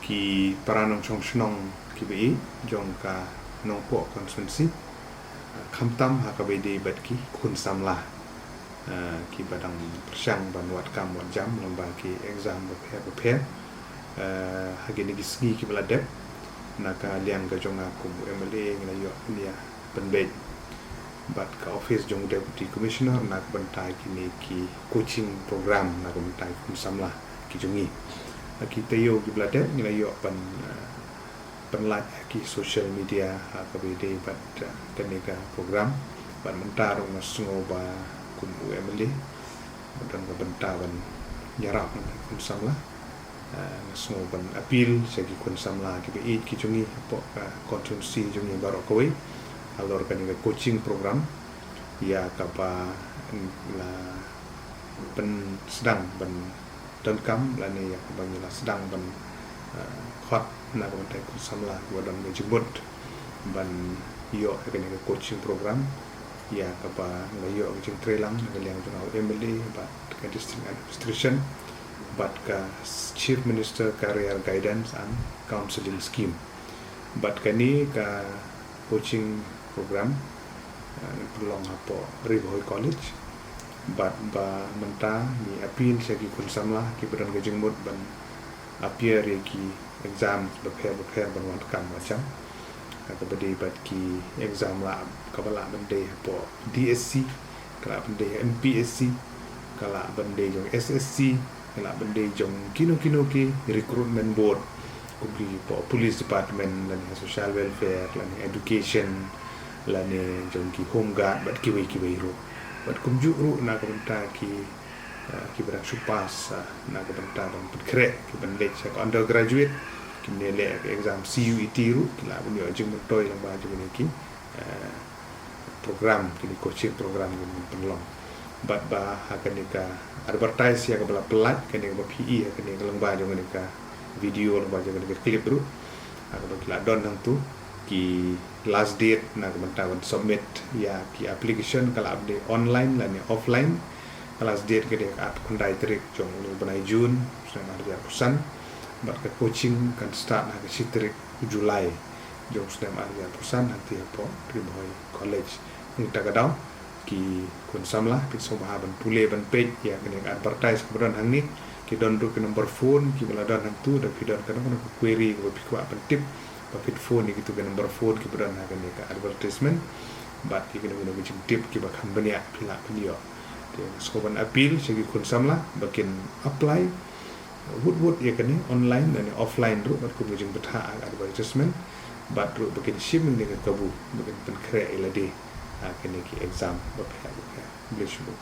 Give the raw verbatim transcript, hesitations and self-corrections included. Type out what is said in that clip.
ki para nongshong shnong kiba ïeit jong ka Nongpoh constituency, khamtam ha kaba ïadei bad ki khun samla kiba dang pyrshang ban wad kam wad jam lyngba ki exam bapher bapher. Ha kine ki sngi kiba la dep, na ka liang ka jong nga kum u MLA ngi la ïoh ban ïa pynbeit bad ka office jong u Deputy Commissioner na ka bynta kine ki coaching program na ka bynta ki khun samla ki jong ngi. Ha ki taïew kiba la dep ngi la ïoh ban pynlait ha ki social media ha kaba ïadei bad kane ka program. Bad mynta ruh nga sngew ba kum u MLA ba don ka bynta ban ïarap na ki khun samla. Nga sngew ban appeal sha ki khun samla kiba ïeit ki jong ngi hapoh ka constituency jong ngi baroh kawei halor kane ka coaching program ïa kaba la pynsdang ban donkam lane ïa kaba ngi la sdang ban khot na ka bynta ki khun samla kiba don ka jingmut ban ïoh ïa kane ka coaching program ïa kaba ngi la ïoh ka jingtreilang na ka liang jong u MLA bad ka District Administration bad ka Chief Minister Career Guidance and Counselling Scheme. Bad kane ka coaching program ngi pynlong hapoh Ri Bhoi College. Bad ba mynta ngi appeal sha ki khun samla kiba don ka jingmut ban appear ïa ki exam bapher bapher ban wad kam wad jam ha kaba dei bad ki exam la kaba lah ban dei hapoh DSC, ka lah ban dei ha MPSC, ka lah ban dei jong SSC, ka lah ban dei jong kino kino ki recruitment board kum ki hapoh police department lane ha social welfare lane education lane jong ki home guard bad kiwei kiwei ruh. Bad kumjuh ruh na ka bynta ki kiba dang shu pass na ka bynta ban pynkhreh ki ban leit sha ka undergraduate, ki ban leh ka exam CUET ruh ki lah ban ïoh jingmyntoi lyngba jong kine ki program, kine coaching program ki ban pynlong. Bad ba ha kane ka advertise ïa kaba la pynlait kane kaba phi i ha kane ka lyngba jong kane ka video lyngba jong kane ka clip ruh ha kaba ki la don hangtu ki last date na ka bynta ban submit ïa ki application ka lah ban dei online lane offline. Ka last date ka dei ka arphew khyndai tarik jong u bnai June snem ar hajar arphew san. Bad ka coaching kan start ha ka shi tarik u July jong snem ar hajar arphew san hangtei hapoh Ri Bhoi College. Nangta ka daw ki khun samla kin sngewbha ban pule ban peit ïa kane ka advertise kaba don hangne. Ki don ruh ki number phone kiba la don hangtu, da phi don kano kano ka query kaba phi kwah ban tip ba phi phone ïa kitu ki number phone kiba don ha kane ka advertisement. Bad ïa kano kano ka jingtip kiba kham bniah phi lah ban ïoh. Te nga sngewbha ban appeal sha ki khun samla ba kin apply wut wut ïa kane online lane offline ruh bad kum ka jingbthah ha ka advertisement. Bad ruh ba kin shim ïa kane ka kabu ba kin pynkhreh ïa lade ha kane ki exam bapher bapher. Khublei shibun.